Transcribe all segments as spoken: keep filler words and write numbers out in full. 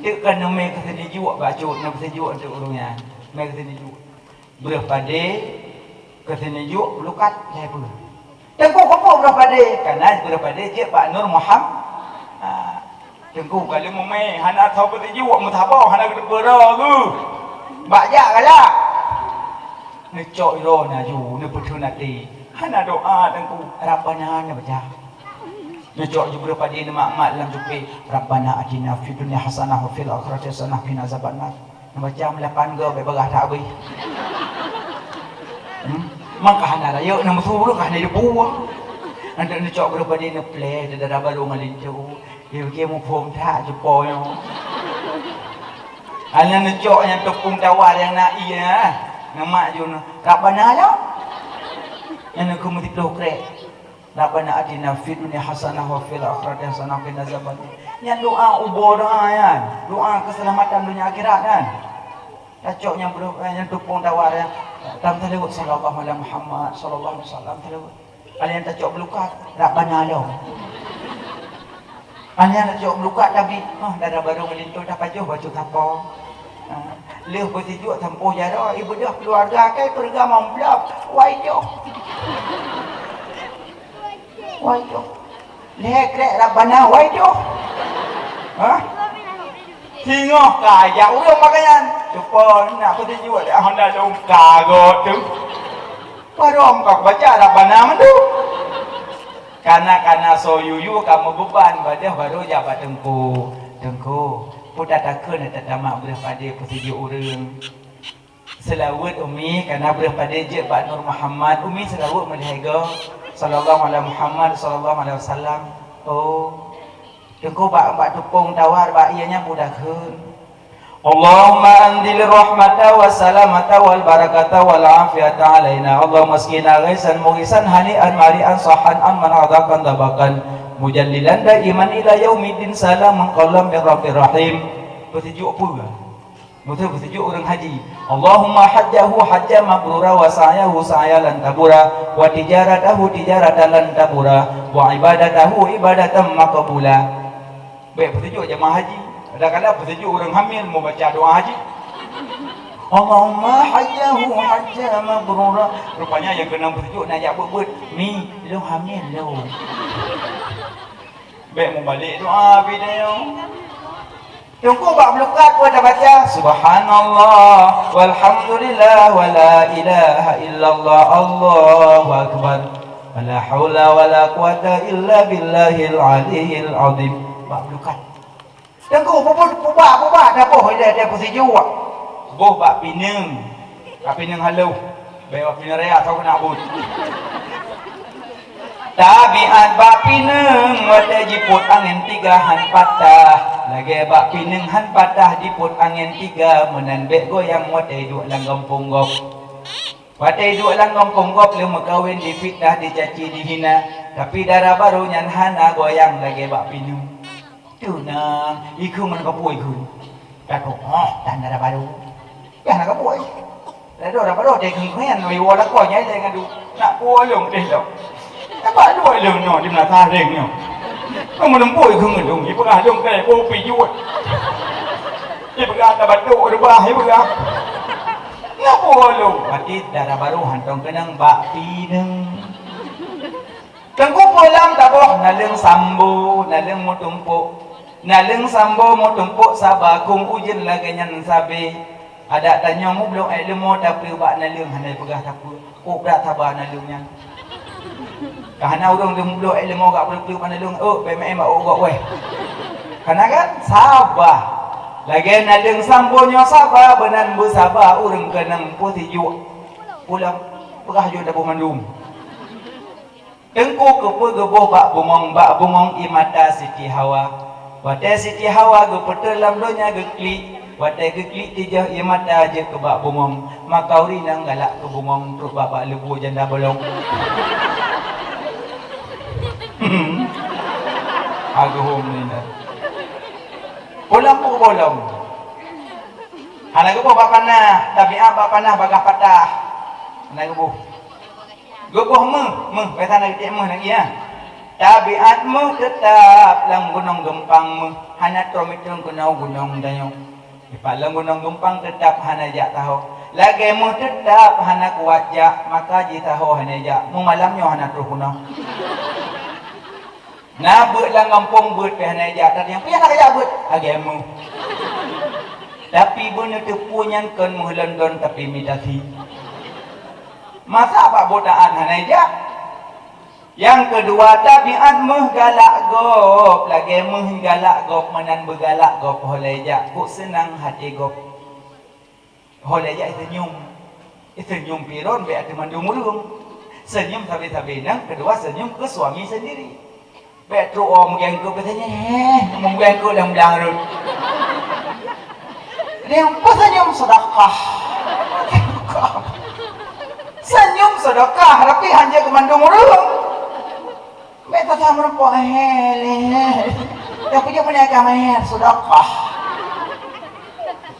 Teuk kan neumé keu seuneuk jok bak cut, neumé seuneuk jok untuk ureueng nyan. Mé keu seuneuk jok. Breueh padé keu seuneuk jok lukat lhèe peue. Teungku keupeue breueh padé? Kana breueh padé jeuet bak Nur Muhammad. Ha. Teungku ka lheueh meumé, hana tho beuteujuek meusaboh, hana geuteupeue droe geuh. Bak jak galak. Neucok droe laju, neupeutheun até. Hana doa Teungku, Rabbana neubaca. Neucok ju breueh padé neumat-mat lam cupé, Rabbana atina fid dunya hasanah wa fil akhirati hasanah wa qina azabannar. Neubaca meulapan goe bèk bagah that abéh. Hmm? Maka hana rayeuk, na meusu ureueng ka hana jideungoe. Nanti neucok breueh padé neuplè, dara barô ngon linto. Dia pikir muphom that cupo nyoe. Hana neucok nyang teupeung tawar nyang na ié, ha. Nama jun Rabbana nyoe. Nyang neukeu meusiploh krek. Rabbana atina fid dunya hasanah wa fil akhirati hasanah wa qina azabannar. Nyan doa ubah doa nyan. Doa keuseulamatan donya akhirat nyan. Tacok nyang beudoa, nyang teupeung tawar nyan. Tam taleuet sallallahu ala Muhammad, sallallahu alaihi wasallam taleuet. Alèh nyan tacok beulokat, Rabbana lom. Alèh nyan tacok beulokat tabi, ah, dara barô ngon linto tapajoh bacut sapo. Ah, lheueh beusijok sampôh jaroe, ibeudôh keuluwarga kai peureuga mamplop. Wai joh. Wai joh. Lhèe krek Rabbana, wai joh. Hah? Singoh ka jak ureueng pakaian. Cupo na peuteujuek lé Honda lom ka goe teuh. Padahai ka baca Rabbana mandum. Kana-kana soe yuyu ka meubeuban, padahai barô jak bak teungku. Teungku, peue tatakheun tatamah breueh padé peuteujuek ureueng. Seulaweuet Umi, kana breueh padé jeuet bak Nur Muhammad. Umi seulaweuet meulhèe goe, sallallahu ala Muhammad, sallallahu alaihi wasallam. Oh. Teungku bak, bak teupeung tawar bak ié nyan peue takheun. Allahumma anzil rahmata wa salamata wal barakata wal afiyata alaina. Allahumma asqina ghaisan mughisan hani'an mari'an sahhan amman adaqan tabaqan mujallilan daiman ila yaumiddin salamun qaulan mir rabbir rahim. Peuteujuek peue? Beutôi, beutôi ureueng haji. Allahumma hajjahu hajjan mabrura wa sa'yahu sa'yan lan tabura wa tijaratahu tijaratan lan tabura wa ibadatahu ibadatan maqbula. Bèk beutôi jamaah haji. Kadang-kadang beutôi ureueng hamil meu baca doa haji. Allahumma hajjahu hajjan mabrura. Rupanya nyang keunong beutôi na jak beuet-beuet. Mi, lôn hamil lôn. Bèk meubalek doa pih tanyoe. Teungku bak meulukat peue tabaca, "Subhanallah, walhamdulillah, wa la ilaha illallah, Allahu akbar. Wa la haula wa la quwata illa billahil aliyyil azim." Bak meulukat. Teungku, peubuet, pubak, pubak, taboh ilèe, ilèe peusijuek. Boh bak pineung. Bak pineung halôh. Bèk bak pineung raya, tau keunak buet. Tabiat bak pineung watèe jipôt angén tiga han patah. Lagèe bak pineung han patah jipôt angén tiga, meunan bèk goyang watèe duek lam gampông gob. Watèe duek lam gampông gob lheueh meukawen difitnah, dicaci, dihina, tapi dara barô nyan hana goyang lagèe bak pineung. Teunang, ikheun ngon kapuai ikheun. Takot, oh, tan dara barô. Nyang na kapuai. Dara barô teuh ikheun-ikheun, iwoe lakoe nyang ilèe ngadu. Nak puwoe lôn teuh lom. Nampak dua lôn nyoe di meunasah lôn nyoe. Kamoe lôn puwoe ikheun ngon lôn, ipeugah lôn keu puwoe pih juet. Ipeugah tabatuk reubah, ipeugah. Nak puwoe lôn. Berarti dara barô hantom keunong bak pineung. Teungku peue lam taboh naleueng sambo, naleueng meutumpôk. Naleueng sambo meutumpôk saba kông ujeuen lagèe nyan sabé. Adak tanyoe mublok èk leumo tapeue bak naleueng hana peugah tapeue. Kok brat saba naleueng nyan. Ka hana ureueng leueng mublok èk leumo gak peue-peue bak naleueng, "Oh, bèk meu'en bak ôk gob wèh." Hana kan? Saba. Lagèe naleueng sambo nyoe saba, beunan beusaba ureueng keunong peusijuek. Pulang, peugah jeuet taboh mandum. Teungku keupeue geuboh bak bungöng, bak bungöng ié mata Siti Hawa. Watèe Siti Hawa geupeutrön lam donya geuklik, watèe geuklik tijôh ié mata jeuet keu bak bungöng, maka ureueng nyan galak keu bungöng trok bak, bak leubue janda bolong. Ageuhom nina. Pulang peubolong. Hana geuboh bak panah, tabiat bak panah bagah patah. Hana geuboh. Geuboh méuh, méuh, biasa na geucék méuh lagèe nyan. Tabiat meuh teutab lam gunong geumpang meuh, hana troh mitron keunoe gunong tanyoe. Dipat lam gunong geumpang teutab hana jak taho. Lagée meuh teutab hana kuat jak, maka jitaho hana jak. Meumalam nyoe hana troh keunoe. Na beuet lam gampông beuet pih hana jak, tapi nyang pih hana jak beuet, lagée meuh. Tapi beuneuteupeu nyan kon meuh London, tapi imitasi. Masa bak butaan hana jak? Nyang keudua, tabiat meuh galak gob, lagée meuh galak gob meunan beugalak gob ho lhée jak, kok seunang até gob. Ho lhée jak seunyum. Seunyum piron bék ateueh mandum ureuëng. Seunyum sabe-sabe, nyang keudua seunyum keu suami sendiri. Bék trok oh meugengkot biasanya, eh, meugengkot lam blang rot. Dia pun senyum sedekah. Senyum sedekah, tapi hanya keu mandum ureuëng. Bék tata meureumpok, eh, leh. Tapi dia punya agama, eh, sedekah.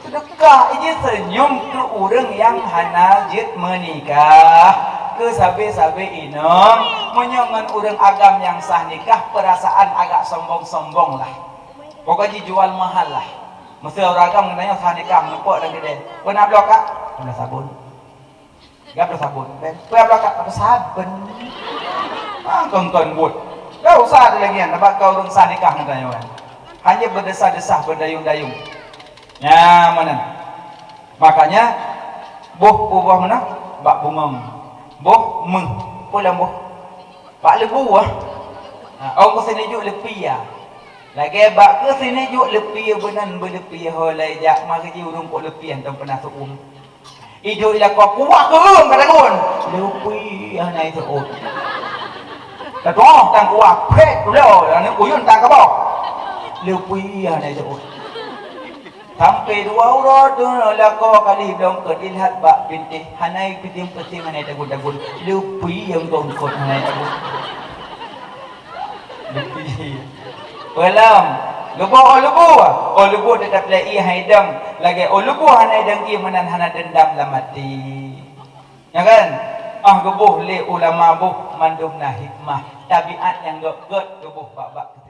Sedekah, iji seunyum keu ureuëng nyang hana jeuet meunikah. Keu sabe-sabe inong, meunyoe ngon ureuëng agam nyang sah nikah, peurasaan agak sombong-sombong lah. Pokok jijual mahal lah. Meusé ureuëng agam ngon tanyoe sah nikah, meureumpok dan keudeh. Peue na bloe kak? Peue na sabon? Gab sabon. Peue bloe kak? Peue sabon? Ah, kon-kon buet. Gak usah ada lagi yang dapat kau ureuëng sah nikah ngon tanyoe. Hanya berdesah-desah, berdayung-dayung. Nya, meunan. Makanya, boh peue boh meunan? Bak bungong. Boh meuh. Peue lam boh? Bak leubue, ah. Ha, ong keu seuneuk jok leupie, ah. Lagée bak keu seuneuk jok leupie beunan beuleupie ho lhée jak, mari ji ureuëng kok leupie hántom peuna seuuem. Idok i lakoe kuah keueung ka lagon. Leupie hana iseuôt. Tatoh tang kuah, phet tulo, aneuk kuyun tang kaboh. Leupie hana iseuôt. Sampai dua uroe tu lakoe kali dong keu dilhat bak bintéh, hana ipeusieng-peusieng, hana itagun-tagun. Leupie nyang gongkot hana itagun. Leupie. Peulom, geuboh oh leubue. Oh leubue teutap lé ié hai dong. Lagée oh leubue hana idong ié meunan hana deundam lam até. Nya kan? Ah geuboh lé ulama boh mandum na hikmah. Tabiat nyang gét-gét geuboh bak-bak